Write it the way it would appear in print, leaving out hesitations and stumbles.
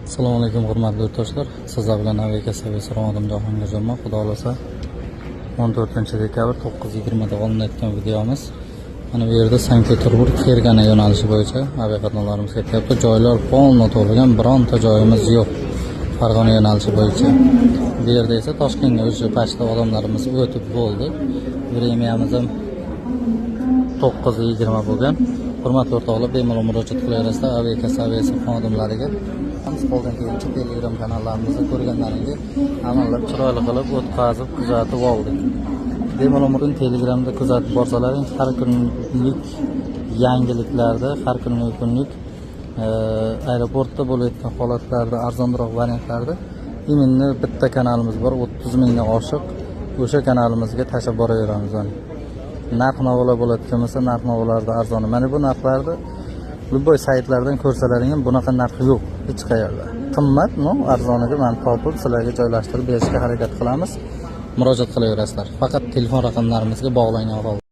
Assalomu alaykum, hurmatli yurtdoshlar. Sizlar bilan aviakassa Ro'madim Jahongir Juma. Xudo xohlasa, 14 dekabr 9:20 da olinayotgan videomiz. Mana bu yerda Sankt-Peterburg Fergana yo'nalishi bo'yicha aviaqatnovlarimiz ketyapti. Joylar полный to'lgan, bironta joyimiz yo'q. Farg'ona yo'nalishi bo'yicha. Bu yerda esa Toshkentga o'sha pastda odamlarimiz o'tib bo'ldi. Время miz ham 9:20 bo'lgan. Hurmatli o'rtoqlar, bemalol murojaat qilaverasizlar aviakassa aviatsiya xodimlariga. Qo'ldan kelguncha Telegram kanallarimizni ko'rganlaringga amallab chiroyli qilib o'tkazib, kuzatib oldik. Bemalol mumkin Telegramda kuzatib borsalaring, har kunlik yangiliklarda, har kunlik aeroportda bo'layotgan holatlarda, arzonroq variantlarda именно bitta kanalimiz bor, 30 mingdan oshiq, o'sha kanalimizga tashlab boraveramiz. Mana narx navolar bo'layotgan bo'lsa, narx navolarda arzoni. Mana bu narxlarni любой saytlardan ko'rsalaring ham, bunaqa narx yo'q hech qayerda. Qimmat, но arzoniga man topib, sizlarga joylashtirib berishga harakat qilamiz. Murojaat qilaverasizlar. Faqat telefon raqamlarimizga bog'langan holda.